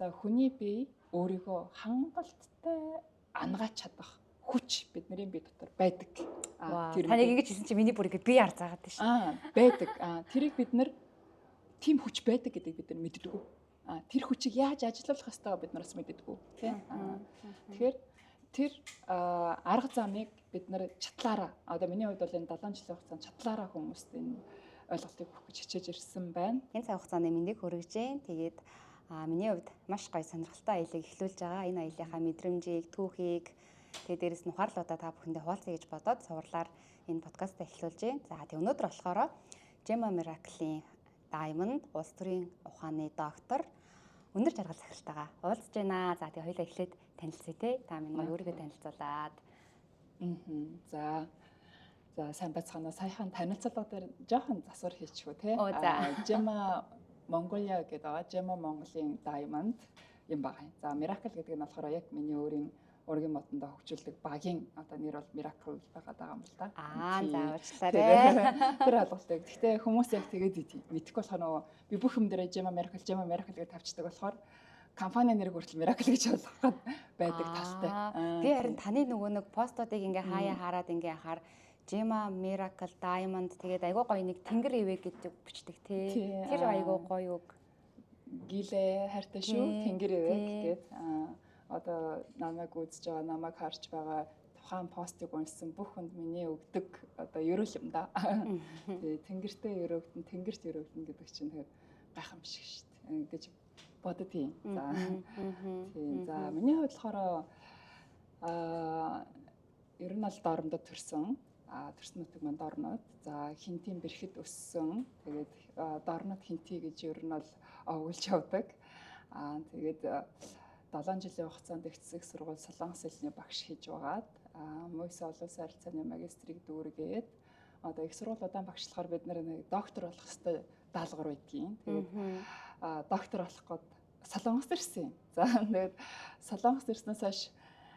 Одоо хүний бие өөрийгөө хангалттай ангааж чадах хүч бидний бие дотор байдаг. Тэр таныг ингэж хэлсэн чинь миний бүр ингэ бие арзаагаад байна шүү. Байдаг. Тэрийг бид нар тийм хүч байдаг гэдгийг бид нар мэддэг. Тэр хүчийг яаж ажилуулах ёстойгоо бид нараас мэддэг, тий. Тэгэхээр тэр арга замыг бид нар чадлаараа, одоо миний хувьд бол энэ 7 жилийн хугацаанд чадлаараа хүмүүст энэ ойлголтыг өгөх гэж хичээж ирсэн байна. Энэ цаг хугацааны мэндийг хүргэж байна. Тэгээд миний хувьд маш гоё сонирхолтой аялыг эхлүүлж байгаа. Энэ аяллахаа мэдрэмжийг, түүхийг, тэгээд дээрэс нь ухаарлуудаа та бүхэндээ хуваалцъя гэж бодоод цувралаар энэ подкастаа эхлүүлж байна. За, тэг өнөөдөр болохоор Gemma Miracle-ийн Diamond улс төрийн ухааны доктор Өндөр жаргал захиралтайгаа уулзж байна. За, тэг хоёлаа эхлээд танилцъя те. Та минь гоё өөрийгөө танилцуулаад. За. За, сайн байцгаана уу. Саяхан танилцуулга дээр жоохон засвар хийчихв те. Gemma Mongolia гэдэг байгаа. Gemma Монголын Diamond юм байгаа юм. За, Miracle гэдэг нь болохоор яг миний өөрийн ургийн модондоо хөгжүүлдэг багийн одоо нэр бол Miracle байгаад байгаа юм л да. За, уучлаарай. Тэр ойлголтыг. Гэхдээ хүмүүс яг тэгээд мэдэхгүй болохоор нөгөө би бүх юм дээр Gemma Miracle, Gemma Miracle гэж тавьчихдаг болохоор компани нэрийг хүртэл Miracle гэж ойлгох гээд байдаг талтай. Би харин таны нөгөө нэг постуудыг ингээ хаяа хараад ингээ хахаар Gemma Miracle Diamond тэгээд айгуу гоё нэг тэнгэр ивэ гэдэг бичдэг тий. Тэр айгуу гоё үг. Гилээ хайртай шүү, тэнгэр ивэ гээд одоо намайг үзэж байгаа, намайг харж байгаа, тухайн постыг уншсан бүх хүнд миний өгдөг одоо ерөөл юм да. Тэгээ тэнгэртэй өрөөгдөн, тэнгэрт өрөөгдөн гэдэг чинь тэгээд гайхамшиг шүү дээ гэж боддгийн. За, тийм. За, миний хувьд болохоор ер нь бол Доромдод төрсөн. Төрсөн нутаг маань Дорнод. За, Хинтийн бэрхэд өссөн. Тэгээд Дорнод Хинти гэж ер нь бол овоглож явдаг. Тэгээд 7 жилийн хугацаанд их засаг сургууль солонгос хэлний багш хийж байгаад Мойс олон улсын харилцааны магистрийг дүүргээд, одоо их сургууль удаан багшлахаар бид нэг доктор болох ёстой даалгавар байдгийн. Тэгээд доктор болох гээд Солонгос ирсэн юм. За, тэгээд Солонгос ирснээс хойш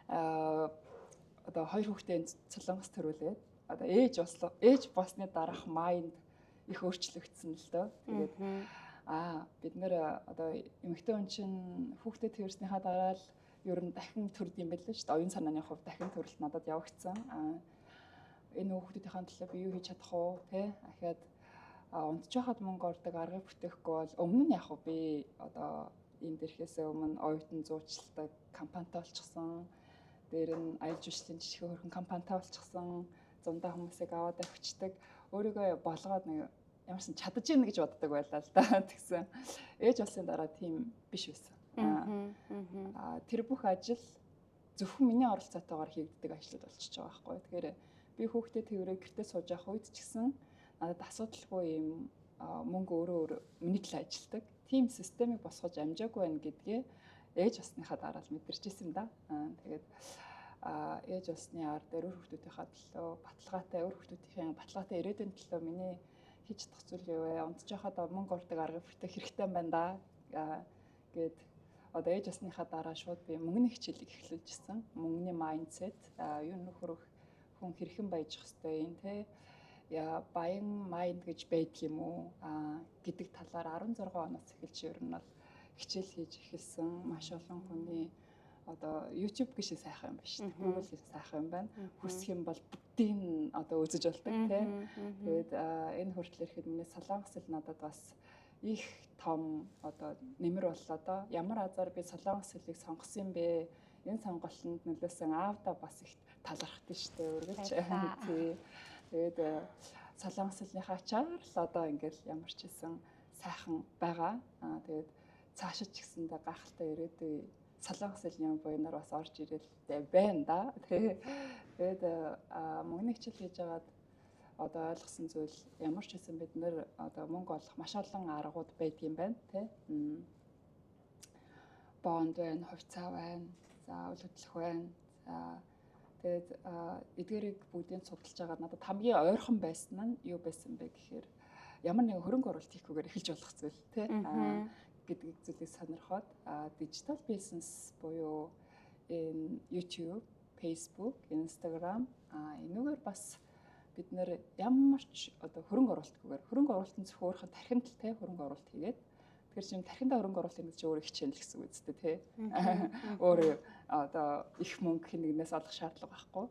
одоо хоёр хүүхдээ Солонгос төрүүлээд одоо ээж болслоо. Ээж болсны дараах mind их өөрчлөгдсөн л дөө. Тэгээд бид нэр одоо эмэгтэй хүн чинь хүүхдээ тэрснийхаа дараа л ер нь дахин төрд юм байл л шүү дээ. Оюун санааны хувьд дахин төрөлт надад явагдсан. Энэ хүүхдүүдийн төлөө би юу хийж чадах уу, тэ? Ахаад унтж байхад мөнгө ордог аргыг бүтээхгүй бол өмнө нь яг би одоо энд ирэхээс өмнө оюутан зуучладаг компанитай болчихсон. Дээр нь аялал жуулчлалын жишээ хөрхэн компанитай болчихсон. Зундаа хүмүүсийг аваад авчдаг. Өөрийгөө болгоод нэг ямарсан чадаж гин гэж боддог байлаа л да. Тэгсэн ээж болсны дараа тийм биш байсан. Тэр бүх ажил зөвхөн миний оролцоотойгоор хийгддэг ажлууд болчихж байгаа байхгүй. Тэгэхээр би хүүхдээ тэрвэрээ гэртээ сууж явах үед ч гэсэн надад асуудалгүй юм мөнгө өөрөө өөрөө миний төлөө ажилтдаг. Тийм системийг босгож амжаагүй байна гэдгээ ээж болсныхаа дараа л мэдэрч ирсэн юм да. Тэгээд ээж болсны ар дээр өөр хүүхдүүдийнхээ төлөө баталгаатай, өөр хүүхдүүдийн баталгаатай ирээдүйн төлөө миний хийж чадах зүйл юу вэ? Унтж байхад мөнгө ордог арга бүтээх хэрэгтэй байна да гэд одоо ээж болсныхаа дараа шууд би мөнгөний хичээлийг эхлүүлжсэн. Мөнгөний mindset, юу нөхөр хүн хэрхэн баяжих ёстой юм те, я баян mind гэж байдаг юм уу гэдэг талаар 16 оноос эхэлж ер нь бол хичээл хийж эхэлсэн. Маш олон хүний одоо YouTube гэж сайхан юм байна шүү дээ. Google гэж сайхан юм байна. Хүсэх юм бол бүгдийг одоо үзэж болдог тий. Тэгээд энэ хүртэл ирэхэд миний солонгос хэл надад бас их том одоо нэмэр боллоо доо. Ямар азар би солонгос хэлийг сонгосон юм бэ? Энэ сонголтод нөлөөсөн аавдаа бас их талархдаг шүү дээ үргэлж. Тий. Тэгээд солонгос хэлнийхээ ачаар л одоо ингээл ямар ч хэлсэн сайхан байгаа. Тэгээд цаашид ч гэсэндээ гайхалтай ирээдүй солонгос хэлний буянаар бас орж ирэл байна да. Тэгээд мөнгөний хичээл хийж байгаад одоо ойлгосон зүйл, ямар ч хэлсэн бид нэр одоо мөнгө олох маш олон аргууд байдгийн байна тий. Бонд байна, хувьцаа байна, за, үл хөдлөх байна. За, тэгээд эдгээрийг бүгдийг судалж байгаа надад хамгийн ойрхон байсан нь юу байсан бэ гэхээр ямар нэгэн хөрөнгө оруулалт хийхгүйгээр эхэлж болох зүйл тий гэдэг зүйлийг сонирхоод digital business буюу энэ YouTube, Facebook, Instagram энүүгээр бас бид нэр ямар ч одоо хөрөнгө оруулалтгүйгээр, хөрөнгө оруулалт нь зөвхөн өөрийнхөө тархинд л те хөрөнгө оруулалт хийгээд Тэгэхээр чинь тархиндаа хөрөнгө оруулалт хийнэ гэж өөрөө хичээнэ л гэсэн үг үстэй тий. Өөрөө одоо их мөнгө хэн нэгнээс олох шаардлага байхгүй.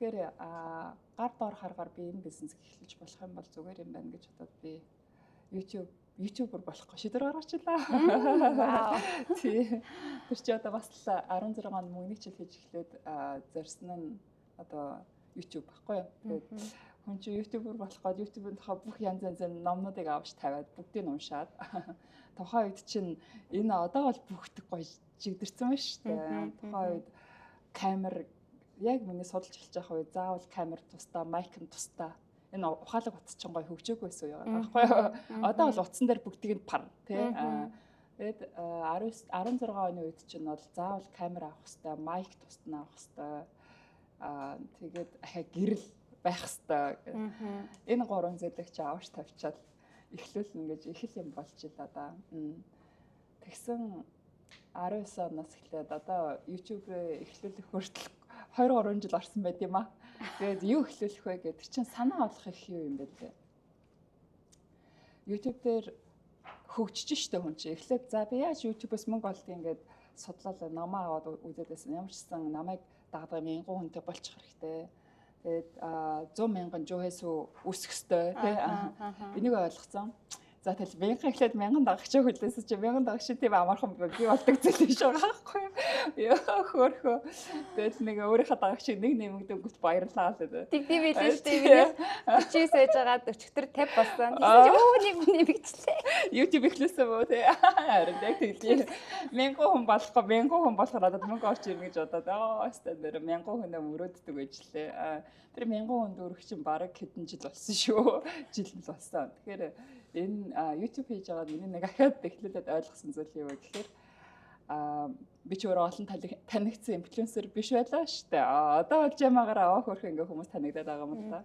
Тэгэхээр гар доор харгаар би энэ бизнесийг эхлэж болох юм бол зүгээр юм байна гэж бодоод би YouTuber болохгүй шийдвэр гаргачихлаа. Тий. Тэр чи одоо бас л 16 онд мөнгөний хичээл хийж эхлээд зорьсон нь одоо YouTube баггүй юу. Тэгээд хүн чи YouTuber болох гээд YouTube-ын тухай бүх янз янзын номнуудыг авч тавиад бүгдийг уншаад тухайн үед чинь энэ одоо бол бүгд гоё жигдэрсэн байна шүү дээ. Тухайн үед камер яг миний судалж эхэлж байгаа үед заавал камер тусдаа, mic нь тусдаа, энэ ухаалаг утас чинь гоё хөгжөөгүй байсан үе байгаа байхгүй юу. Одоо бол утсан дээр бүгдийг нь пар тий. Тэгээд 19 16 оны үед чинь бол заавал камер авах хэвээр, mic тусдаа авах хэвээр, тэгээд ахаа гэрэл байх хэвээр. Энэ гурван зүйлийг чи авч тавьчаад эхлүүлнэ гэж их л юм болж ила да. Тэгсэн 19 оноос эхлээд одоо YouTube-ээ эхлүүлэх хүртэл 2 3 жил орсон байт юм аа. Тэгээд юу эхлүүлэх вэ гэдэг чинь санаа олох их юу юм бэ лээ. YouTube дээр хөгжиж штэ хүн чи. Эхлээд за би яаж YouTube-ээс мөнгө олдгийг ингээд судлаад номоо аваад үзээд байсан. Ямар ч сан намайг дагдаг мянган хүнтэй болчих хэрэгтэй. Тэгээд 100 мянган жухэсүү үүсэх ёстой тий. Энийг ойлгоцсон. За тэгэл мянган эхлээд 1000 дагагч хүлээсэн чи 1000 дагагч тийм амархан бий болдог зүйл биш байгаа байхгүй юу. Йоо хөөхөө. Тэгэл нэг өөрийнхөө дагагчийг нэг нэмэгдэнгүүт баярлаа л дээ. Тэг тийм байлээ шүү дээ. Миний 49 байж байгаад өчигдөр 50 болсон. Тэгсэн чи өө нэг нэмэгдлээ. YouTube эхлэсэн бөө тий. Харин яг тэглээ. 1000 хүн болохгүй 1000 хүн болохоор надад мөнгө орч ирнэ гэж бодоод аа өстой нэр 1000 хүнээ мөрөөддөг байжлээ. Тэр 1000 хүн дөрөх чинь бараг хэдэн жил болсон шүү. Жил нь болсон. Тэгэхээр энэ YouTube хийж байгаа миний нэг ахаад эхлүүлээд ойлгосон зүйл юу вэ гэхээр би ч өөрөө олон танигдсан инфлюенсер биш байлаа шүү дээ. Одоо болж ямаагаар аваа хөрх ингээ хүмүүс танигдаад байгаа юм л да.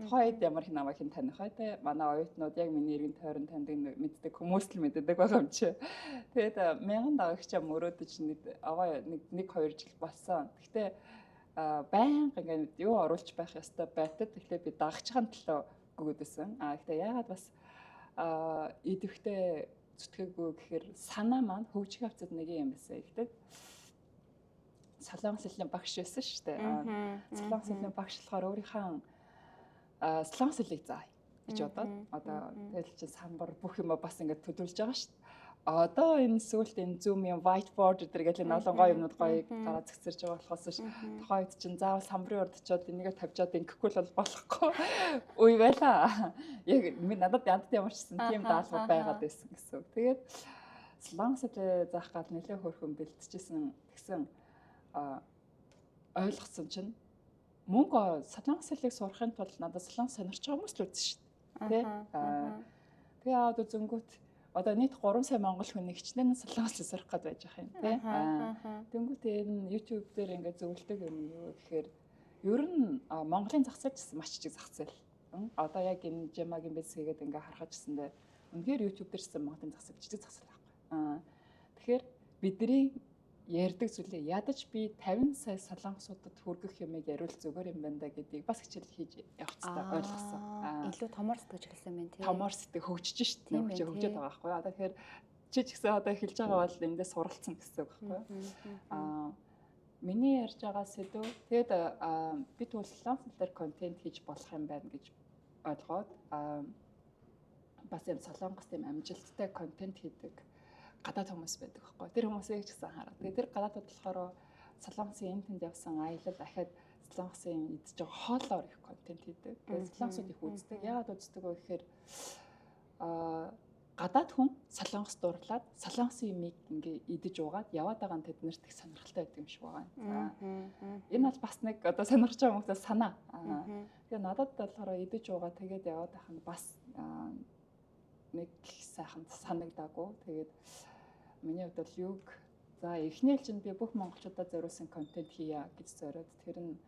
Тухайн үед ямар хин намайг хин таних бай те. Манай оюутнууд яг миний эргэн тойрон таньдаг мэддэг хүмүүс л мэддэг байгаа юм чи. Тэгээд 1000 дагагчаа мөрөөдөж нэг аваа нэг 1 2 жил болсон. Гэхдээ байнга ингээ юу оруулж байх ёстой байтад тэгэхээр би дагагчийн төлөө гүгэдсэн. Гэхдээ яагаад бас идэвхтэй зүтгээгүй гэхээр санаа маань хөгжих явцад нэг юм байсан. Гэхдээ солонгос хэлний багш байсан шүү дээ. Солонгос хэлний багш болохоор өөрийнхөө солонгос хэлийг заая гэж бодоод одоо тэгэл чинь самбар бүх юмаа бас ингээд төлөвлөж байгаа шүү дээ. Одоо энэ сүүлд энэ Zoom-ийн whiteboard гэдэг гэл энэ олон гоё юмнууд гоё гараа зэгцэрж байгаа болохоос ш тухайн үед чинь заавал самбарын урд очиод энийгээ тавьчаад ингэхгүй л болохгүй үе байла. Яг надад янз ямар ч гэсэн тийм даалгавар байгаад байсан гэсэн үг. Тэгээд солонгос хэлээ заах гал нэлээ хөөрхөн бэлтжижсэн. Тэгсэн ойлгосон чинь мөнгө солонгос хэлийг сурахын тулд надад солонгос сонирч байгаа хүмүүс л үзсэн шүү дээ. Тэ? Тэгээ аваад үзэнгүүт одоо нийт 3 сая монгол хүний хичнээн солонгос хэл сурах гээд байж байгаа юм тий. Тэнгүүт энэ YouTube дээр ингээд зөвлөдөг юм юу гэхээр ер нь Монголын зах зээл гэсэн маш чиг зах зээл. Одоо яг энэ Жемагийн бизнес хийгээд ингээд харахад гэсэндээ үнэхээр YouTube дээр гэсэн Монголын зах зээл жижиг зах зээл байхгүй. Тэгэхээр бидний ярьдаг зүйлээ ядаж би 50 сая солонгосуудад хүргэх юмыг яриул зүгээр юм байна да гэдгийг бас хичээл хийж явах хэрэгтэй ойлгосон. Илүү томор сэтгэж эхэлсэн байна тий. Томор сэтгэх хөгжиж шít. Хөгжөөд байгаа байхгүй юу. Одоо тэгэхээр чи ч гэсэн одоо эхэлж байгаа бол эндээс суралцсан гэсэн үг байхгүй юу. Миний ярьж байгаа сэдв тэгээд би тэгвэл солонгос хэлээр контент хийж болох юм байна гэж ойлгоод бас юм солонгос тийм амжилттай контент хийдэг гадаад хүмүүс байдаг байхгүй. Тэр хүмүүсийг ч гэсэн хараад. Тэгээ тэр гадаадууд болохоор солонгосын энэ тэнд явсан аялал ахаад солонгосын идэж байгаа хоолоор их контент хийдэг. Тэгээ солонгосууд их үздэг. Яагаад үздэг вэ гэхээр гадаад хүн солонгос дурлаад солонгосын юмыг ингээ идэж уугаад яваад байгаа нь тэднэрт их сонирхолтой байдаг юм шиг байгаа. За энэ бол бас нэг одоо сонирхож байгаа хүмүүсээс санаа. Тэгээ надад болохоор идэж уугаа тэгээд яваад байх нь бас нэг сайхан санагдаагүй. Тэгээд миний хувьд бол юг за эхний ээлжинд би бүх монголчуудад зориулсан контент хийя гэж зориод тэр нь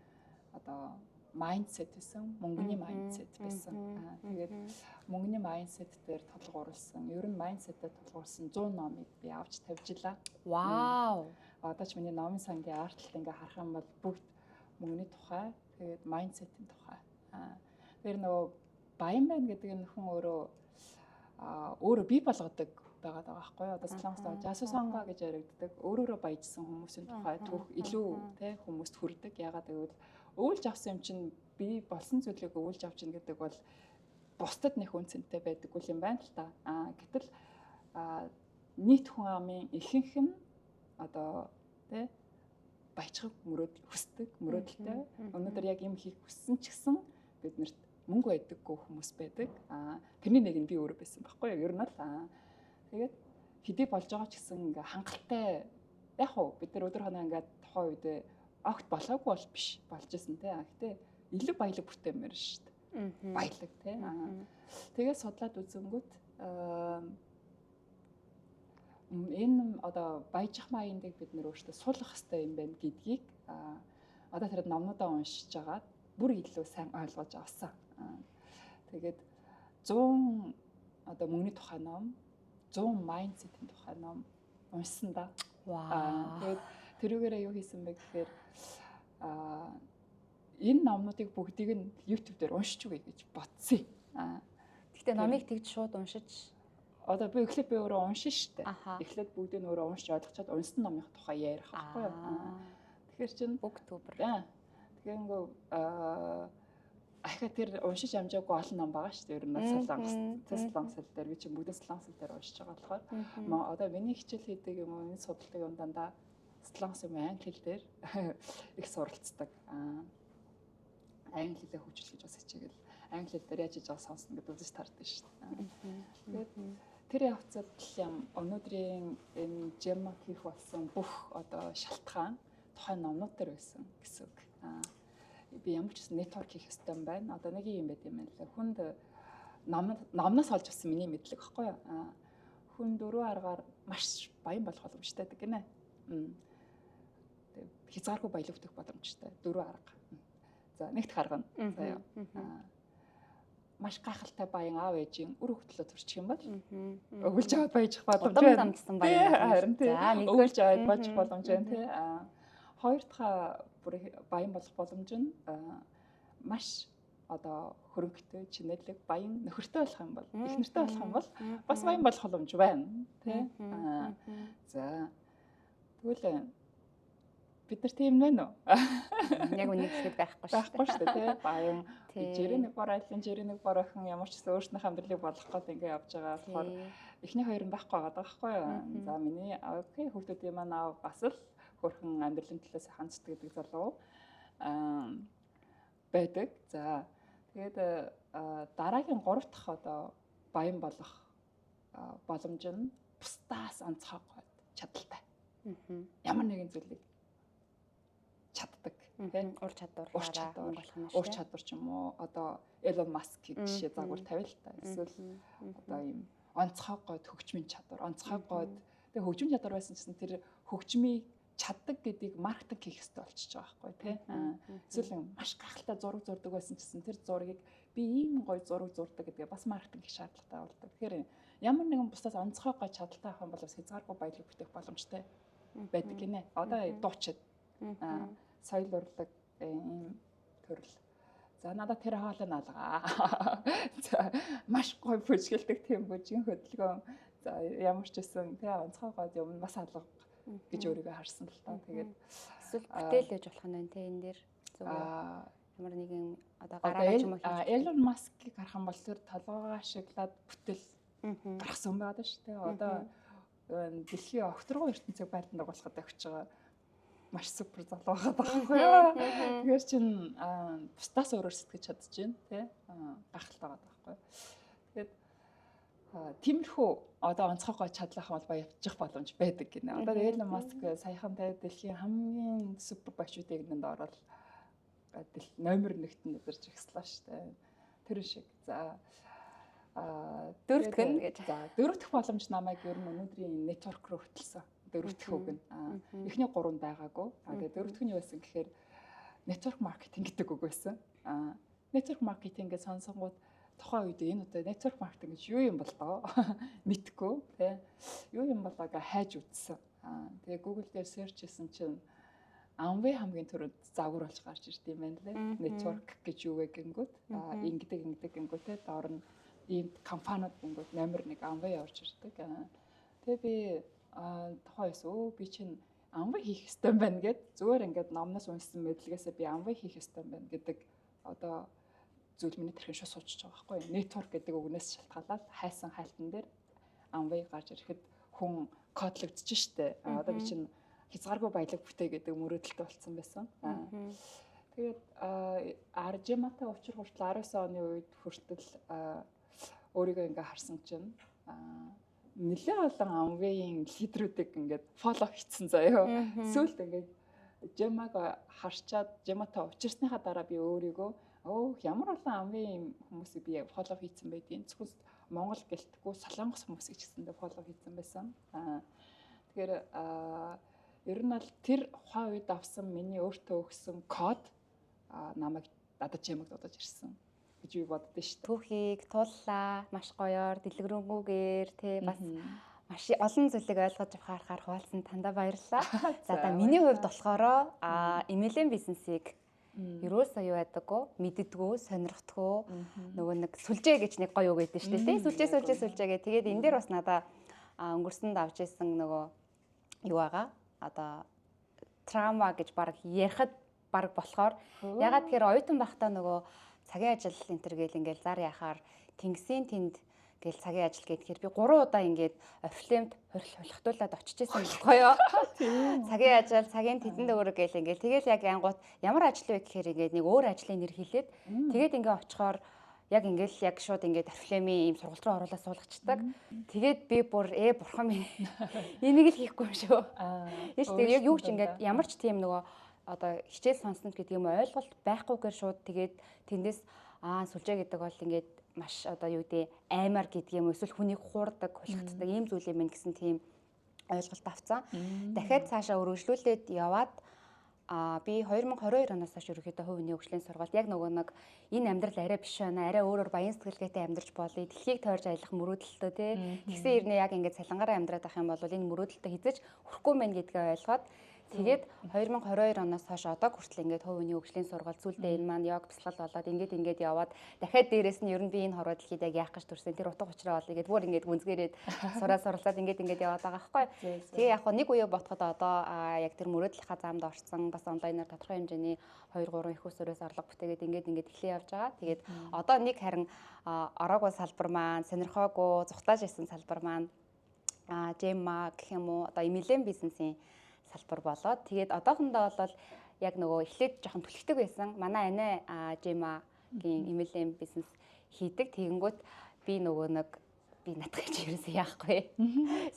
одоо mindset байсан, мөнгөний mindset байсан. Тэгээд мөнгөний mindset дээр тулгуурласан, ер нь mindset-ээр тулгуурласан 100 номыг би авч тавьжлаа. Вау. Одоо ч миний номын сангийн артлт ингээ харах юм бол бүгд мөнгөний тухай, тэгээд mindset-ийн тухай. Тэр нөгөө баян байна гэдэг нь хүн өөрөө өөрөө бий болгодог байгаа даа байхгүй юу? Одоо Солонгост жасусонга гэж яригддаг. Өөрөөрөө баяжсан хүмүүсийн тухай түүх илүү тий хүмүүст хүрдэг. Ягаад гэвэл өвөлж авсан юм чинь бий болсон зүйлийг өвөлж авч ийн гэдэг бол бусдад нэг үн цэнтэй байдаггүй юм байна л та. Гэтэл нийт хүн амын ихэнх нь одоо тий баяжхаг мөрөөдөл хүсдэг, мөрөөдөлтэй. Өнөөдөр яг юм хийх хүссэн ч гэсэн биднэрт мөнгө байдаггүй хүмүүс байдаг. Тэрний нэг нь би өөрөө байсан байхгүй юу? Ер нь л тэгээд хэдий болж байгаа ч гэсэн ингээ хангалттай яг уу бид нар өдөр хоноо ингээ тухайн үедээ огт болоогүй бол биш болж исэн те. Гэтэ илүү баялаг бүтээмээр шүү дээ. Баялаг те. Тэгээд судлаад үзэнгүүт энэ одоо баяжих маяндыг бид нэр өөрсдөө суулгах хэрэгтэй юм байна гэдгийг одоо тэр номнуудаа уншиж агаад бүр илүү сайн ойлгож авсан. Тэгээд 100 одоо мөнгөний тухай ном, 100 mindset-ийн тухай ном уншсан да. Вау. Тэгээд тэрүүгээрээ юу хийсэн бэ гэхээр энэ номнуудыг бүгдийг нь YouTube дээр уншиж үгүй гэж бодсон. Гэхдээ номыг тэгж шууд уншиж одоо би эхлээд би өөрөө уншин штэ. Эхлээд бүгдийг нь өөрөө уншиж ойлгочоод унсан номын тухай ярих байхгүй юу? Тэгэхээр чин booktubер. Тэгэхээр ингээ ахаа тэр уншиж амжаагүй олон ном байгаа шүү дээ. Ер нь солонгос, солонгос хэл дээр би чинь бүгдээ солонгос хэл дээр уншиж байгаа болохоор одоо миний хичээл хийдэг юм уу, энэ судалдаг юм дандаа солонгос юм англи хэл дээр их суралцдаг. Англи хэлээ хөгжүүлэх гэж бас хичээгээл англи хэл дээр яаж хийж байгаа сонсно гэдээ үзэж таардаг шүү дээ. Тэгээд тэр явцад л юм өнөөдрийн энэ жема хийх болсон бүх одоо шалтгаан тухайн номнууд дээр байсан гэсэн үг. Би ямар ч гэсэн network хийх ёстой юм байна. Одоо нэг юм байт юм байна лээ. Хүнд номноос олж авсан миний мэдлэг багхгүй юу? Хүн дөрөв аргаар маш баян болох боломжтой гэдэг гинэ. Тэгээд хязгааргүй баялаг бүтэх боломжтой. Дөрөв арга. За нэгдэх арга нь заяа. Маш гайхалтай баян аав ээжийн үр хөвгөлөө төрчих юм бол өвлж аваад баяжих боломж байна. Дамжсан баян. Харин тий. Өвлж аваад баяжих боломж байна тий. Хоёр дахь бүр баян болох боломж нь маш одоо хөрөнгөтэй, чинэлэг, баян нөхөртэй болох юм бол, их нэртэй болох юм бол бас баян болох боломж байна тий. За тэгвэл бид нар тийм байна уу? Яг үнийг хэлэхэд байхгүй шүү. Байхгүй шүү дээ тий. Баян 91 бор айлын 91 бор охин ямар ч гэсэн өөрснийхөө амьдралыг болгох гээд ингэ явж байгаа болохоор эхний хоёр нь байхгүй байгаа байхгүй юу? За миний окей хүүхдүүдийн маань аав бас л хөрхэн амьдралын төлөө сайхан зүтгэдэг залуу байдаг. За тэгээд дараагийн 3 дахь одоо баян болох боломж нь бусдаас онцгой чадaltaй. Ямар нэгэн зүйлийг чаддаг тий. Ур чадвараараа мөнгө олох юм шүү. Ур чадвар ч юм уу одоо Elon Musk-ийг жишээ загвар тавил та. Эсвэл одоо ийм онцгой гойд хөгжмийн чадвар, онцгой гойд тэгээ хөгжмийн чадвар байсан гэсэн тэр хөгжмийг чаддаг гэдгийг маркетинг хийх хэрэгтэй болчихж байгаа байхгүй тий. Эсвэл маш гайхалтай зураг зурдаг байсан гэсэн тэр зургийг би ийм гоё зураг зурдаг гэдгээ бас маркетинг хийх шаардлагатай болдог. Тэгэхээр ямар нэгэн бусдаас онцгой гой чадaltaй байх юм бол бас хязгааргүй баялаг бүтээх боломжтой байдаг гинэ. Одоо дуучид соёл урлаг ийм төрөл. За надад тэр хоолой наалгаа. За маш гоё бүжгэлдэг тийм бүжгийн хөдөлгөөн. За ямар ч үсэн тий онцгой гойд юм бас алга гэж өөрийгөө харсан л та. Тэгээд эсвэл бүтээл гэж болох нь байна тий энэ дээр зөв ямар нэгэн одоо гараагаа ч юм уу хийж. Elon Musk-ыг харах юм бол тэр толгоогоо ашиглаад бүтээл гаргасан юм байна шүү дээ. Одоо дэлхийн огторгоо ертөнцийг байлдан дагуулахад өгч байгаа маш супер залуу байгаа байхгүй юу. Тэгэхээр чин бусдаас өөрөөр сэтгэж чадчихээн тий гайхалтай байгаа байхгүй. Тэгээд тиймэрхүү одоо онцгой гой чадлах бол баяжих боломж байдаг гинэ. Одоо Elon Musk саяхан тий дэлхийн хамгийн супер баячуудыг нэнд ороод номер 1-т нь өдөрж ихслээ шүү дээ. Тэр шиг. За дөрөвдөх нь гэж. За дөрөвдөх боломж намайг ер нь өнөөдрийн network руу хөтлсөн. Дөрөвдөх үг нь. Эхний гурав нь байгаагүй. Тэгээд дөрөвдөх нь юу байсан гэхээр network marketing гэдэг үг байсан. Network marketing гэж сонсонгууд тухайн үед энэ удаа network marketing гэж юу юм бол доо мэдгүй тий. Юу юм болоо гэж хайж үзсэн. Тэгээ Google дээр search хийсэн чинь Amway хамгийн түрүүнд загвар болж гарч ирд юм байна лээ. Network гэж юу вэ гингүүт ингэдэг ингэдэг гингүүтээ доор нь Ийм компаниуд гингүүд номер 1 Amway орж ирдэг. Тэгээ би тухайн үед би чинь Amway хийх ёстой юм байна гэд зүгээр ингээд номноос уншсан мэдлэгээсээ би Amway хийх ёстой юм байна гэдэг одоо зүйл миний тэрхэн шууд суучж байгаа байхгүй. Network гэдэг үгнээс шалтгаалаад хайсан хайлтан дээр Amway гарч ирэхэд хүн кодлогдож штэ. Одоо би чинь хязгааргүй баялаг бүтээ гэдэг мөрөөдөлтэй болсон байсан. Тэгээд Аржиматай учир хүртэл 19 оны үед хүртэл өөрийгөө ингээ харсан чинь нэлээд олон Amway-ийн лидерүүдийг ингээд follow хийсэн заяа. Сүүлд ингээд Жемаг харчаад Жематай учирсныхаа дараа би өөрийгөө ямар олон Amway-ийн хүмүүсийг би follow хийсэн байдгийг. Зөвхөн Монгол гэлтгүй Солонгос хүмүүсийг ч гэсэндээ follow хийсэн байсан. Тэгэхээр ер нь бол тэр тухайн үед авсан миний өөртөө өгсөн код намайг надад Жемаг дуудаж ирсэн гэж би боддоо шүү дээ. Түүхийг тууллаа маш гоёор дэлгэрэнгүйгээр тий бас маш олон зүйлийг ойлгож авахаар хуваалцсан тандаа баярлалаа. За та миний хувьд болохоор MLM бизнесийг ерөөсөө юу ядаггүй, мэддэггүй, сонирхдаггүй, нөгөө нэг сүлжээ гэж нэг гоё үг өгдөө шүү дээ тий. Сүлжээ сүлжээ сүлжээ гэх. Тэгээд энэ дээр бас надаа өнгөрсөнд авч ирсэн нөгөө юу байгаа? Одоо траума гэж баг ярихад баг болохоор ягаад тэгэхээр оюутан байхдаа нөгөө цагийн ажил энэ төр гээл ингээл зар яхаар тэнгисийн тэнд гээл цагийн ажил гэхээр би 3 удаа ингээд Oriflame-д хулихтуулаад очиж исэн байхгүй юу. Цагийн ажил, цагийн тэдэнд өөр гээл ингээл тэгэл яг ангууд ямар ажил вэ гэхээр ингээд нэг өөр ажлын нэр хэлээд тэгээд ингээ очихоор яг ингээл яг шууд ингээд Oriflame-ийн ийм сургалт руу оруулаад суулгачдаг. Тэгээд би бүр бурхан минь энийг л хийхгүй юм шүү. Тийш тэгээд яг юу ч ингээд ямар ч тийм нөгөө одоо хичээл сонсно гэдэг юм ойлголт байхгүйгээр шууд тэгээд тэндээс сүлжээ гэдэг бол ингээд маш одоо юу гэдэг аймаар гэдэг юм эсвэл хүнийг хуурдаг, хулхтдаг ийм зүйл юм гэсэн тийм ойлголт авцсан. Дахиад цаашаа өргөжлүүлээд яваад би 2022 оноос хойш ерөнхийдөө хувь хүний хөгжлийн сургалт яг нөгөө нэг энэ амьдрал арай биш байна. Арай өөрөөр баян сэтгэлгээтэй амьдарч болъё. Дэлхийг тойрж аялах мөрөөдөлтөө тий. Тэгсэн ирнэ яг ингээд цалингаараа амьдраад байх юм бол энэ мөрөөдөлтөө хизэж хүрэхгүй мэн гэдгээ ойлгоод тэгээд 2022 оноос хойш одоо хүртэл ингээд хувь хүний хөгжлийн сургалт зүйлдээ энэ маань йог бясалгал болоод ингээд ингээд яваад дахиад дээрэс нь ер нь би энэ хорвоо дэлхийд яг яах гэж төрсөн тэр утга учираа олъё гэд бүр ингээд гүнзгийрээд сураа суралцаад ингээд ингээд яваад байгаа байхгүй. Тэгээ яг нэг үе ботход одоо яг тэр мөрөөдлийнхаа замд орсон бас онлайнаар тодорхой хэмжээний 2 3 их усрээс орлого бүтээгээд ингээд ингээд эхлэе явж байгаа. Тэгээд одоо нэг харин ороогүй салбар маань сонирхоогүй зүхтааж исэн салбар маань Жема гэх юм уу одоо MLM бизнесийн салбар болоод тэгээд одоохондоо бол яг нөгөө эхлээд жоохон түлхдэг байсан. Манай анаа Жемагийн MLM бизнес хийдэг. Тэгэнгүүт би нөгөө нэг би надах чи ерөөсөө яахгүй.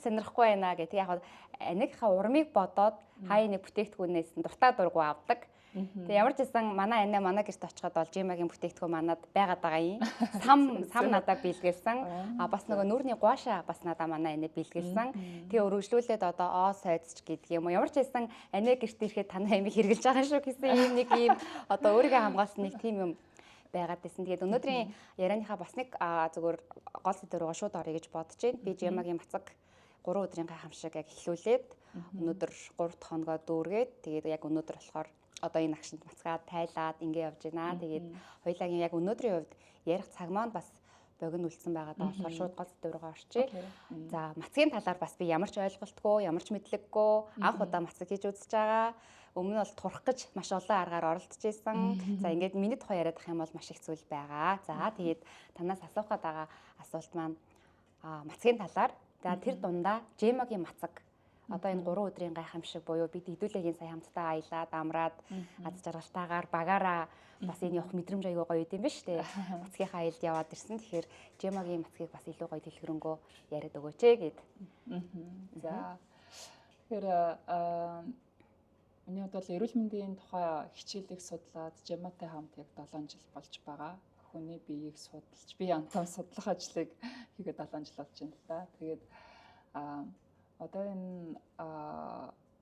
Сонирхгүй байна гэх. Тэг яг анигийнхаа урмыг бодоод хаяа нэг бүтээгдэхүүнээс нь дуртай дургу авдаг. Тэгээ ямар ч байсан манай анаа манай гэрт очиход бол Жимагийн бүтээгдэхүүн манад байгаад байгаа юм. Сам надад бэлгэлсэн. А бас нөгөө нүүрний гуаша бас надад манай анаа бэлгэлсэн. Тэгээ өргөжлүүлээд одоо сойдч гэдэг юм уу. Ямар ч байсан анаа гэрт ирэхэд танай амийг хэрглэж байгаа шүү гэсэн ийм нэг ийм одоо өөрийгөө хамгаалсан нэг тийм юм байгаад байсан. Тэгээд өнөөдрийн ярианыхаа бас нэг зүгээр гол сэдв рүү шууд оръё гэж бодож байна. Би Жимагийн мацаг 3 өдрийн гайхамшиг яг эхлүүлээд өнөөдөр 3 дахь хоногоо дүүргээд тэгээд яг өнөөдөр болохоор одоо энэ агшинд мацгаад тайлаад ингэ явж байна. Тэгээд хоёулагийн яг өнөөдрийн хувьд ярих цаг маань бас богино үлдсэн байгаа даа болохоор шууд гол сэдв рүүгээ орчие. За мацгийн талаар бас би ямар ч ойлголтгүй, ямар ч мэдлэггүй анх удаа мацаг хийж үзэж байгаа. Өмнө нь бол турах гэж маш олон аргаар оролдож исэн. За ингээд миний тухай яриад ах юм бол маш их зүйл байгаа. За тэгээд танаас асуух гээд байгаа асуулт маань мацгийн талаар. За тэр дундаа Жемагийн мацаг одоо энэ 3 өдрийн гайхамшиг буюу бид хэдүүлээгийн сая хамтдаа аялаад, амраад, аз жаргалтайгаар багаараа бас энэ явах мэдрэмж аягүй гоё юм биш үү? Мацгийнхаа аялд яваад ирсэн. Тэгэхээр Жемагийн мацгийг бас илүү гоё дэлгэрэнгүй яриад өгөөч ээ гэд. За. Тэгэхээр миний хувьд бол эрүүл мэндийн тухай хичээлийг судлаад Жематай хамт яг 7 жил болж байгаа. Хүний биеийг судалж, би антон судлах ажлыг хийгээд 7 жил болж байна л да. Тэгээд одоо энэ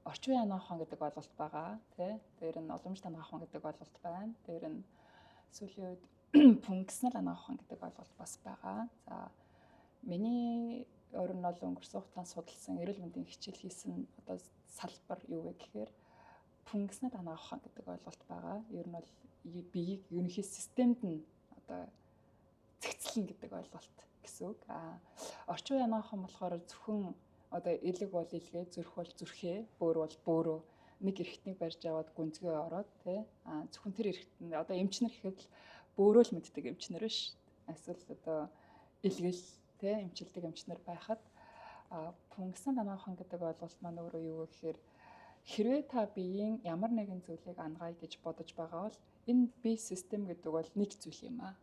орчин үеийн анагаах ухаан гэдэг ойлголт байгаа тий. Тэр нь уламжлалт анагаах ухаан гэдэг ойлголт байна. Тэр нь сүүлийн үед функционал анагаах ухаан гэдэг ойлголт бас байгаа. За миний өөр нь бол өнгөрсөн хугацаанд судалсан эрүүл мэндийн хичээл хийсэн одоо салбар юу вэ гэхээр функционал анагаах ухаан гэдэг ойлголт байгаа. Ер нь бол биеийг ерөнхий системд нь одоо цэгцлэн гэдэг ойлголт гэсэн үг. Орчин үеийн анагаах ухаан болохоор зөвхөн одоо элэг бол элгээ, зүрх бол зүрхээ, бөөр бол бөөрөө нэг эрхтнийг барьж аваад гүнзгий ороод тий зөвхөн тэр эрхтэн одоо эмчнэр гэхэд л бөөрөө л мэддэг эмчнэр биш. Эсвэл одоо элгэл тий эмчилдэг эмчнэр байхад пүнгэсэн анагаах ухаан гэдэг ойлголт маань өөрөө юу вэ гэхээр хэрвээ та биеийн ямар нэгэн зүйлийг анагаая гэж бодож байгаа бол энэ бие систем гэдэг бол нэг зүйл юм аа.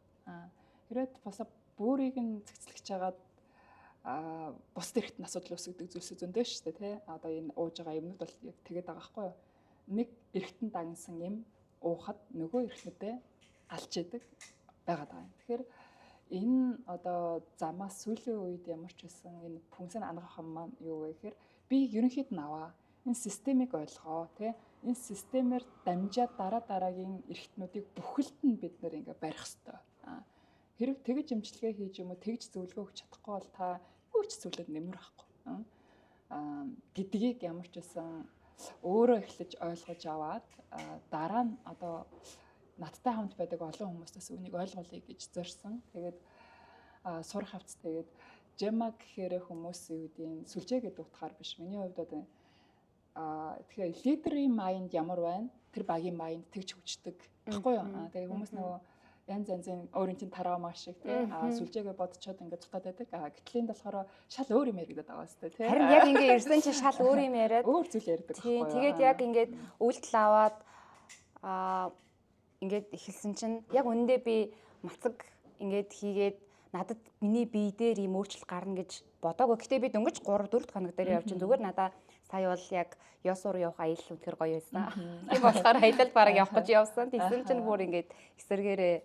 Хэрвээ бусаа бөөрийг нь цэгцлэж хагаад бусад эрхтэн асуудал үүсгэдэг зүйлс зөндөө шүү дээ тий. Одоо энэ ууж байгаа юмнууд бол яг тэгээд байгаа байхгүй юу? Нэг эрхтэн дагнсан юм уухад нөгөө эрхтнүүдээ алж идэг байгаад байгаа юм. Тэгэхээр энэ одоо замаас сүүлийн үед ямар ч байсан энэ пүнсэнд анагаах юм маань юу вэ гэхээр би ерөнхийд нь аваа. Энэ системийг ойлгоо тий. Энэ системээр дамжаад дараа дараагийн эрхтнүүдийг бүхэлд нь бид нэр ингээ барих ёстой. Хэрэг тэгж эмчилгээ хийж юм уу тэгж зөвлөгөө өгч чадахгүй бол та юу ч зүйлүүд нэмэр байхгүй гэдгийг ямар ч байсан өөрөө эхлэж ойлгож аваад дараа нь одоо надтай хамт байдаг олон хүмүүстээс үнийг ойлгуулъя гэж зорьсон. Тэгээд сурах хавц тэгээд жема гэхээр хүмүүс юу гэдгийг сүлжээ гэдэг утгаар биш. Миний хувьд одоо тэгэхээр лидерийн майнд ямар байна? Тэр багийн майнд тэгж хөгждөг баггүй юу? Тэгээд хүмүүс нөгөө янз янзын өөрийн чинь травма шиг тий сүлжээгээ бодцоод ингээд цутаад байдаг. Гэтэл энд болохоор шал өөр юм яригдаад байгаа сте тий. Харин яг ингээд ирсэн чинь шал өөр юм яриад өөр зүйл ярьдаг байхгүй юу? Тэгээд яг ингээд үйлдэл аваад ингээд эхэлсэн чинь яг үнэндээ би мацаг ингээд хийгээд надад миний бие дээр ийм өөрчлөлт гарна гэж бодоагүй. Гэтэ би дөнгөж 3 4 хоног дээр явж чинь зүгээр надаа сая бол яг ёс руу явах аялал үнэхэр гоё байсан. Тийм болохоор аялал бараг явах гэж явсан. Тэгсэн чинь бүр ингээд эсэргээрээ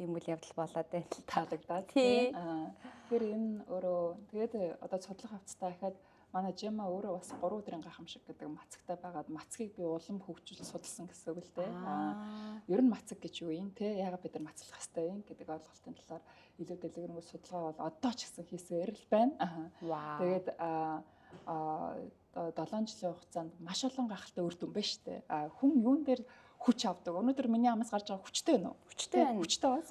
юм үйл явдал болоод байна. Таалагдаад тий. Тэгэхээр энэ өөрөө тэгээд одоо судлах хавцтай ахаад манай Жема өөрөө бас 3 өдрийн гайхамшиг гэдэг мацагтай байгаад мацгийг би улам хөгжүүл судалсан гэсэн үг л дээ. Ер нь мацаг гэж юу юм те? Яагаад бид нар мацлах хэвтэй юм гэдэг ойлголтын талаар илүү дэлгэрэнгүй судалгаа бол одоо ч гэсэн хийсээр л байна. Тэгээд 7 жилийн хугацаанд маш олон гайхалтай үр дүн байна шүү дээ. Хүн юун дээр хүч авдаг. Өнөөдөр миний амаас гарч байгаа хүчтэй байна уу? Хүчтэй байна. Хүчтэй бас.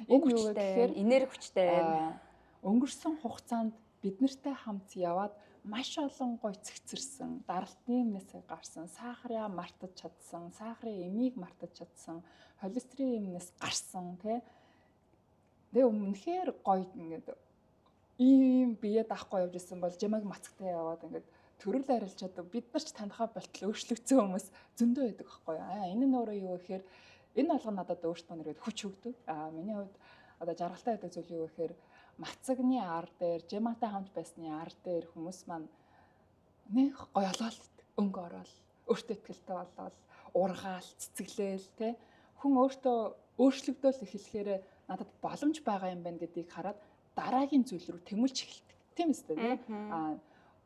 Энэ юу вэ гэхээр энерги хүчтэй байна. Өнгөрсөн хугацаанд бид нартай хамт яваад маш олон гой цэгцэрсэн, даралтын юмнаас гарсан, сахараа мартаж чадсан, сахарын эмийг мартаж чадсан, холестерин юмнаас гарсан тий. Тэгээ үнэхээр гоё ингээд ийм бие даахгүй явж исэн бол жамаг мацагтай яваад ингээд төрөл арилжаад бид нар ч танихаа болтол өөрчлөгдсөн хүмүүс зөндөө байдаг байхгүй юу. Энэ нь өөрөө юу гэхээр энэ болгоно надад өөртөө нэрэд хүч өгдөг. Миний хувьд одоо жаргалтай байдаг зүйл юу гэхээр мацагны ар дээр, жематай хамт байсны ар дээр хүмүүс маань нэг гоё олоол, өнгө ороод, өөртөө ихтэй болоод, ургаал, цэцгэлээл тэ хүн өөртөө өөрчлөгдөөл эхлэхээр надад боломж байгаа юм байна гэдгийг хараад дараагийн зүйл рүү тэмүүлж эхэлдэг. Тийм үстэй тий.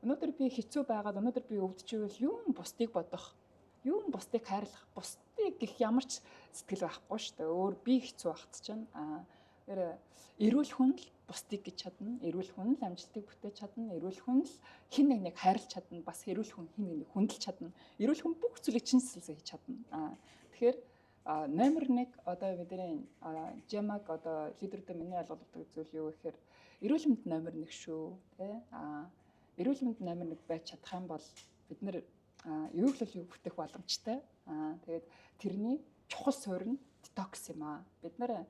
Өнөөдөр би хэцүү байгаад өнөөдөр би өвдөжвэл юм бусдыг бодох, юм бусдыг хайрлах, бусдыг гих ямар ч сэтгэл байхгүй шүү дээ. Өөр би хэцүү байхад чинь тэр эрүүл хүн л бусдыг гэж чадна, эрүүл хүн л амжилтыг бүтээж чадна, эрүүл хүн л хэн нэг нэг хайрлаж чадна, бас эрүүл хүн хэн нэг нэг хүндэлж чадна. Эрүүл хүн бүх зүйлийг чин сэтгэлсээ хийж чадна. Тэгэхээр номер 1 одоо бидний жемаг одоо лидерүүд миний ойлгодог зүйл юу гэхээр эрүүл мэнд номер 1 шүү тий. Эрүүл мэнд номер 1 байж чадах юм бол бид нэр юу л юу бүтээх боломжтой. Тэгээд тэрний чухал суурь нь детокс юм аа. Бид нэр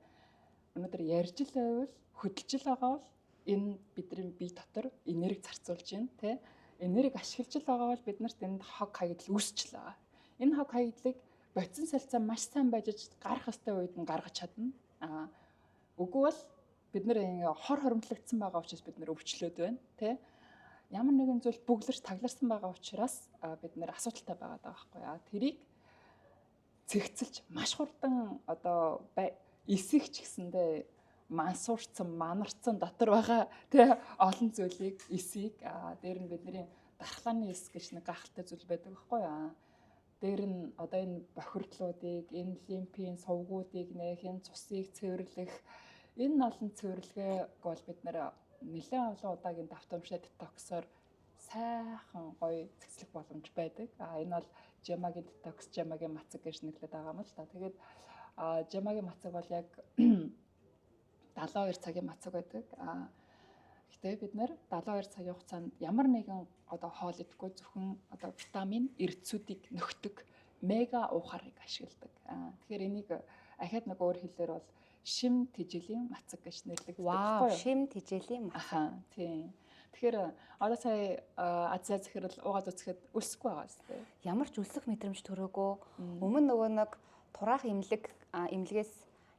өнөөдөр ярьж л байвал хөдөлж л байгаа бол энэ бидний бие дотор энерги зарцуулж байна тий. Энерги ашиглаж л байгаа бол бид нарт энд хог хаягдал үүсч л байгаа. Энэ хог хаягдлыг бодисон солилцоо маш сайн байж гарах ёстой үед нь гаргаж чадна. Үгүй бол бид нэр ингээ хор хоримтлагдсан байгаа учраас бид нэр өвчлөөд байна тий. Ямар нэгэн зүйл бүглэрч тагларсан байгаа учраас бид нэр асуудалтай байгаа даа байхгүй яа. Тэрийг цэгцэлж маш хурдан одоо эсэх ч гэсэндээ мансуурсан, манарцсан дотор байгаа тий олон зүйлийг эсийг дээр нь бидний дархлааны эс гэж нэг гайхалтай зүйл байдаг байхгүй яа. Дээр нь одоо энэ бохирдлуудыг, энэ лимпийн сувгуудыг нэх, энэ цусыг цэвэрлэх энэ олон цэвэрлэгээ бол бид нэр нэлээд олон удаагийн давтамжтай детоксоор сайхан гоё цэгцлэх боломж байдаг. Энэ бол жемагийн детокс, жемагийн мацаг гэж нэрлэдэг байгаа юм л та. Тэгээд жемагийн мацаг бол яг 72 цагийн мацаг байдаг. Гэтэ бид нэр 72 цагийн хугацаанд ямар нэгэн одоо хоол идэхгүй зөвхөн одоо витамин, эрдэсүүдийг нөхдөг мега уухарыг ашигладаг. Тэгэхээр энийг ахаад нэг өөр хэлээр бол шим тэжээлийн мацаг гэж нэрлэгддэг байхгүй юу? Шим тэжээлийн мацаг. Аха, тийм. Тэгэхээр одоо сая Азиа захирал уугаад үзэхэд өлсөхгүй байгаа зү. Ямар ч өлсөх мэдрэмж төрөөгүй. Өмнө нөгөө нэг тураах имлэг имлэгээс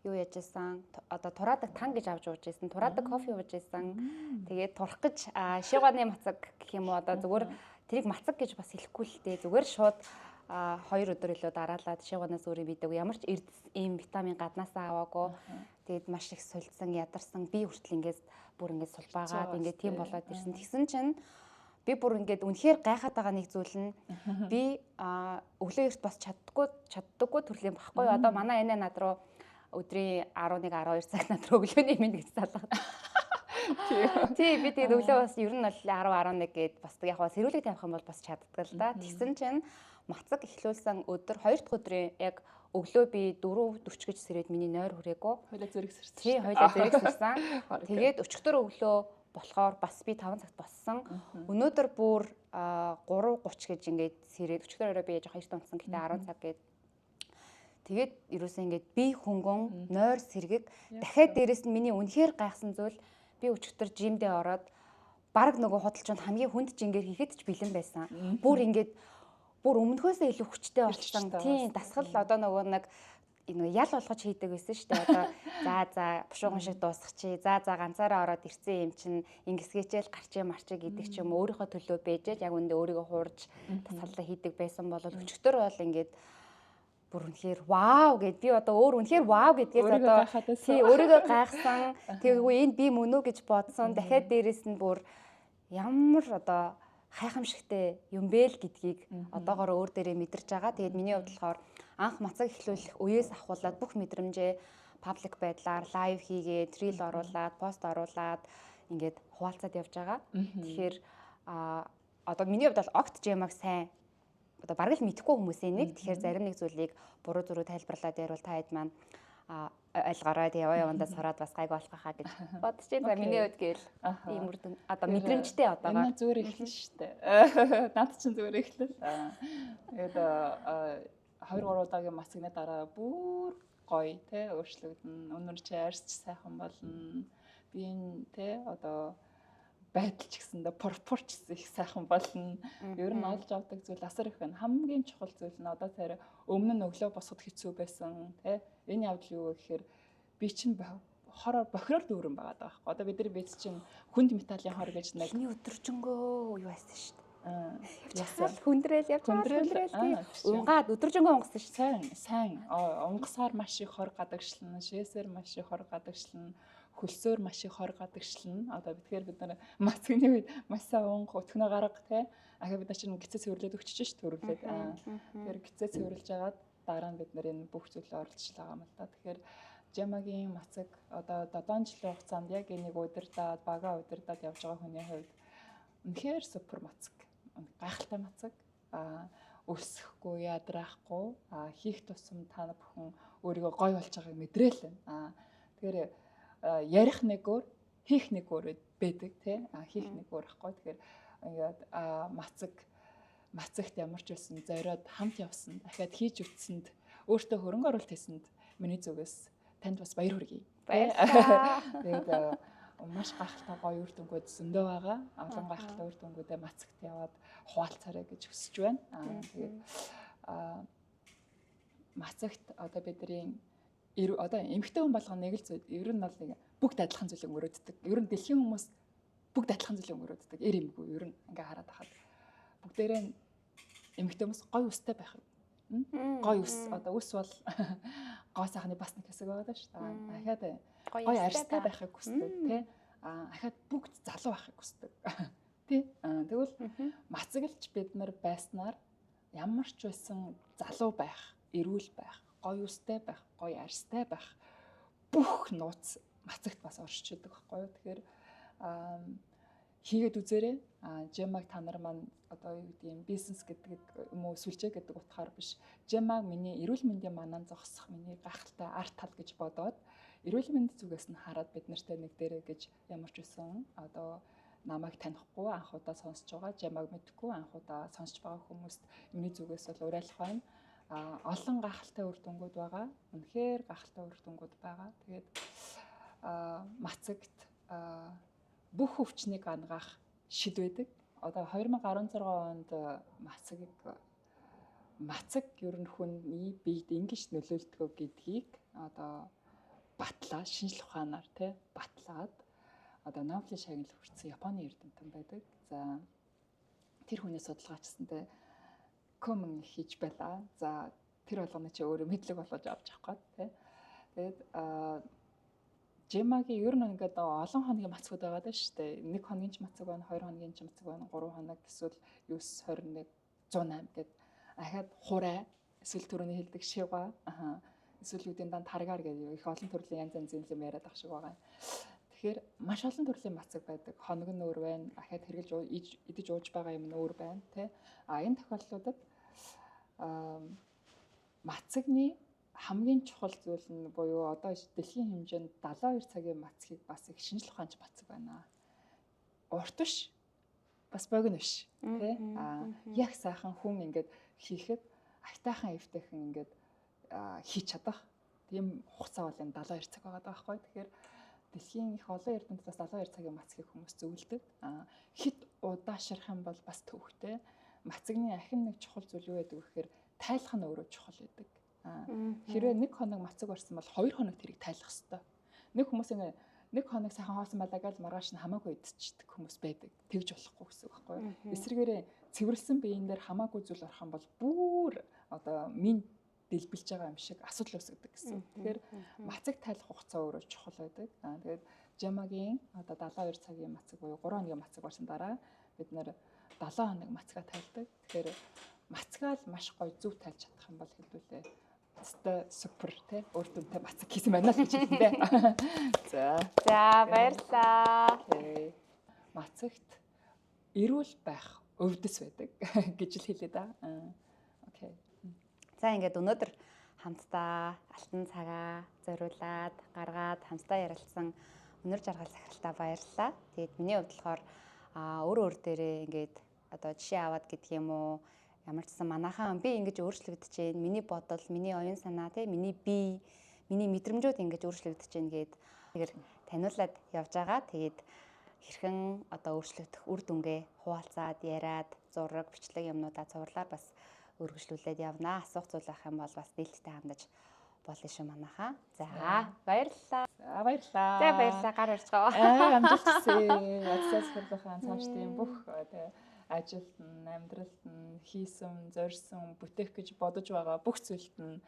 юу яаж исэн, одоо тураадаг тан гэж авч ууж исэн, тураадаг кофе ууж исэн. Тэгээд турах гэж шивганы мацаг гэх юм уу, одоо зүгээр тэрийг мацаг гэж бас хэлэхгүй л дээ. Зүгээр шууд 2 өдөр илүү дараалаад шивганаас өөрийн бидэг ямар ч эрдэс ийм витамин гаднаасаа аваагүй. Тэгээд маш их сулдсан, ядарсан, би хүртэл ингээд бүр ингээд сулбаагаад ингээд тийм болоод ирсэн. Тэгсэн чинь би бүр ингээд үнэхээр гайхаад байгаа нэг зүйл нь би өглөө эрт бас чаддаггүй төрлийн багхгүй. Одоо манай энэ над руу өдрийн 11 12 цаг над руу өглөөний минь гэж залгаад. Тий, би тэгээд өглөө бас ер нь бол 10 11 гээд бас яг ба сэрүүлэг тавих юм бол бас чаддаг л да. Тэгсэн чинь мацаг эхлүүлсэн өдөр 2 дахь өдрийн яг өглөө би 4:40 гэж сэрээд миний нойр хүрээгүй. Хойлоо зэрэг сэрсэн. Тий, хойлоо зэрэг сэрсэн. Тэгээд өчигдөр өглөө болохоор бас би 5 цагт боссон. Өнөөдөр бүр 3:30 гэж ингээд сэрээд өчигдөр орой би яж 2 унтсан. Гэтэ 10 цаг гээд тэгээд ерөөсөө ингээд би хөнгөн нойр сэргэг. Дахиад дээрэс нь миний үнэхээр гайхсан зүйл би өчигдөр жимдээ ороод баг нөгөө худалчинд хамгийн хүнд жингээр хийхэд ч бэлэн байсан. Бүр ингээд бүр өмнөхөөсөө илүү хүчтэй болсон. Тийм, дасгал одоо нөгөө нэг ял болгож хийдэг байсан шүү дээ. Одоо за бушуухан шиг дуусгачих. За ганцаараа ороод ирсэн юм чинь ингэсгээчээл гарчээ марчээ гэдэг ч юм өөрийнхөө төлөө бэжээд яг үндэ өөрийгөө хуурж дасгалаа хийдэг байсан бол өчигдөр бол ингээд бүр үнэхээр вау гэд би одоо өөр үнэхээр вау гэдгээс одоо тий өөрийгөө гайхсан. Тэгвэл энэ би мөн үү гэж бодсон. Дахиад дээрэс нь бүр ямар одоо хайхамшигтай юм бэ л гэдгийг одоогоор өөр дээрээ мэдэрч байгаа. Тэгээд миний хувьд болохоор анх мацаг эхлүүлэх үеэс ахуулаад бүх мэдрэмжээ паблик байдлаар лайв хийгээд, рил оруулаад, пост оруулаад ингээд хуваалцаад явж байгаа. Тэгэхээр одоо миний хувьд бол огт жемаг сайн одоо бараг л мэдэхгүй хүмүүсийн нэг. Тэгэхээр зарим нэг зүйлийг буруу зүрүү тайлбарлаад ярил та хэд маань ойлгоорой. Тэг яваа явандаа сураад бас гайг болох хаа гэж бодож байна. За миний хувьд гээл ийм үр дүн одоо мэдрэмжтэй одоогоор. Энэ зүгээр эхлэн шүү дээ. Наад чинь зүгээр эхлэл. Тэгээд 2 3 удаагийн мацагны дараа бүр гоё те өөрчлөгдөн. Өнөр чи арьс ч сайхан болно. Би энэ те одоо байдал ч гэсэндээ пропорч их сайхан болно. Ер нь олж авдаг зүйл асар их байна. Хамгийн чухал зүйл нь одоо тэр өмнө нь өглөө босоход хэцүү байсан тий. Энэ явдал юу вэ гэхээр би чинь хороор бохироор дүүрэн байгаа даа байхгүй. Одоо бидний биз чинь хүнд металлын хор гэж нэг миний өдөржингөө юу байсан шүү дээ. Ясаа хүндрэл явж байгаа хүндрэл тий. Унгаад өдөржингөө унгасан шүү. Сайн сайн унгасаар маш их хор гадагшлана, шээсээр маш их хор гадагшлана, хөлсөөр маш их хор гадагшлана. Одоо тэгэхээр бид нар мацгны үед маш сайн унга өтгөнөө гарга тий. Ахаа бид нар чинь гизээ цэвэрлээд өгчөж ш төрүүлээд. Тэгэхээр гизээ цэвэрлж агаад дараа нь бид нар энэ бүх зүйлээ оролцож байгаа юм л да. Тэгэхээр Жамагийн мацаг одоо 7 жилийн хугацаанд яг энийг удирдаад, багаа удирдаад явж байгаа хүний хувьд үнэхээр супер мацаг. Гайхалтай мацаг. Өлсөхгүй, ядраахгүй, хийх тусам та бүхэн өөрийгөө гой болж байгааг мэдрээл байна. Тэгэхээр ярих нэг өөр, хийх нэг өөр байдаг тий. Хийх нэг өөр ахгүй. Тэгэхээр ингээд мацагт ямар ч байсан зориод хамт явсан, дахиад хийж үтсэнд, өөртөө хөрөнгө оруулалт хийсэнд миний зүгээс танд бас баяр хүргэе. Баярлалаа. Тэгээд маш гайхалтай гоё үр дүнгууд зөндөө байгаа. Олон гайхалтай үр дүнгуудээ мацагт яваад хуваалцаарай гэж хүсэж байна. Тэгээд мацагт одоо бидний одоо эмэгтэй хүн болгоно нэг л зүйл ер нь бол нэг бүгд адилхан зүйлийг мөрөөддөг. Ер нь дэлхийн хүмүүс бүгд адилхан зүйлийг мөрөөддөг. Эр эмгүй ер нь ингээ хараад байхад бүгдээрээ эмэгтэй хүмүүс гоё үстэй байх. Гоё үс одоо үс бол гоо сайхны бас нэг хэсэг байгаа даа шүү дээ. Дахиад гоё арьстай байхыг хүсдэг тий. Ахаад бүгд залуу байхыг хүсдэг. Тий. Тэгвэл мацаглж бид нар байснаар ямар ч байсан залуу байх, эрүүл байх, гоё үстэй байх, гоё арьстай байх бүх нууц мацагт бас оршиж идэг байхгүй юу. Тэгэхээр хийгээд үзээрэй. Жемаг та нар маань одоо юу гэдэг юм бизнес гэдэг юм уу сүлжээ гэдэг утгаар биш. Жемаг миний эрүүл мэндийн манан зогсох миний гайхалтай арт тал гэж бодоод Эрүүл мэнд зүгээс нь хараад бид нартай нэг дээрээ гэж ямар ч үсэн одоо намайг танихгүй анх удаа сонсож байгаа, жамааг мэдэхгүй анх удаа сонсож байгаа хүмүүст миний зүгээс бол уриалах байна. Олон гайхалтай үр дүнгууд байгаа. Үнэхээр гайхалтай үр дүнгууд байгаа. Тэгээд мацагт бүх өвчнийг ангаах шид байдаг. Одоо 2016 онд мацаг ер нь хүний биед ингэж нөлөөлдгөө гэдгийг одоо батлаа, шинжлэх ухаанаар тий батлаад одоо Нобелийн шагнал хүртсэн Японы эрдэмтэн байдаг. За тэр хүний судалгаачсантай коммент хийж байлаа. За тэр болгоно чи өөрөө мэдлэг болгож авч явах гээд тий. Тэгээд Жемагийн ер нь ингээд олон хоногийн мацгууд байгаа даа шүү дээ. 1 хоногийн ч мацаг байна, 2 хоногийн ч мацаг байна, 3 хоног эсвэл 9, 21, 108 гээд ахаад хурай эсвэл түрүүний хэлдэг шига аа эсвэл юу гэдэг дан таргаар гэдэг их олон төрлийн янз янзын юм яриад ах шиг байгаа. Тэгэхээр маш олон төрлийн мацаг байдаг. Хоног нь өөр байна. Ахаад хэрглэж идэж ууж байгаа юм нь өөр байна, тэ. А энэ тохиолдлуудад мацагны хамгийн чухал зүйл нь буюу одоо дэлхийн хэмжээнд 72 цагийн мацгийг бас их шинжлэх ухаанч мацаг байна. Урт биш, бас богино биш, тий? А яг сайхан хүн ингээд хийхэд автайхан эвтэйхэн ингээд хийж чадах тийм хугацаа бол энэ 72 цаг байгаа байхгүй. Тэгэхээр дэлхийн их олон эрдэмтдээс 72 цагийн мацгийг хүмүүс зөвлөдөг. А хит удаашрах юм бол бас төвхтэй. Мацагны ахин нэг чухал зүйл юу байдаг вэ гэхээр тайлах нь өөрөө чухал байдаг. Хэрвээ 1 хоног мацаг барьсан бол 2 хоног тэрийг тайлах ёстой. Нэг хүмүүс ингээ 1 хоног сайхан хоосон байлаа гэж маргааш нь хамаагүй идчихдэг хүмүүс байдаг. Тэгж болохгүй гэсэн үг байхгүй юу? Эсвэргээрээ цэвэрлсэн биеийн дээр хамаагүй зүйл орох юм бол бүр одоо минь дэлбэлж байгаа юм шиг асуудал үүсгдэг гэсэн. Тэгэхээр мацаг тайлах хугацаа өөрөө чухал байдаг. Тэгээд Жамагийн одоо 72 цагийн мацаг буюу 3 хоногийн мацаг барьсан дараа бид нэр 7 хоног мацгаа тайлдаг. Тэгэхээр мацгаа л маш гоё зөв тайлж чадах юм бол хэдүүлээ өстой супер тий үр дүнтэй мацаг хийсэн байна л гэж хэлэндээ. За. За баярлалаа. Мацагт эрүүл байх өвдөс байдаг гэж л хэлээ да. Окей. За ингээд өнөөдөр хамтдаа алтан цагаа зориулаад гаргаад хамтдаа ярилцсан өнөр жаргал захиралтаа баярлалаа. Тэгээд миний хувьд болохоор өөр өөр дээрээ ингээд одоо жишээ аваад гэдэг юм уу, ямар ч гэсэн манайхан би ингэж өөрчлөгдөж байна. Миний бодол, миний оюун санаа, тий, миний бие, миний мэдрэмжүүд ингэж өөрчлөгдөж байна гээд тэгэхээр таниулаад явж байгаа. Тэгээд хэрхэн одоо өөрчлөгдөх үр дүнгээ хуваалцаад, яриад, зураг, бичлэг юмнуудаа цувралаар бас өргөжлүүлээд явнаа. Асуух зүйл байх юм бол бас нээлттэй хандаж болно шүү манайхаа. За баярлалаа. За баярлалаа. За баярлалаа. Гар барьж байгаа. Амжилт хүсье. Ядсаас хөрлөхөн цаашдын бүх тий ажилд нь, амьдралд нь хийсэн, зорьсон, бүтээх гэж бодож байгаа бүх зүйлд нь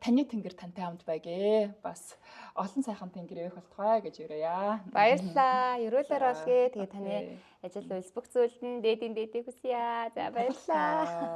таны тэнгэр тантай хамт байгээ. Бас олон сайхан тэнгэр ивэх болтугай гэж өрөөе. Баярлалаа. Ерөөлөөр болгээ. Тэгээ таны ажил үйлс бүх зүйлд нь дээдийн дээдийг хүсье. За баярлалаа.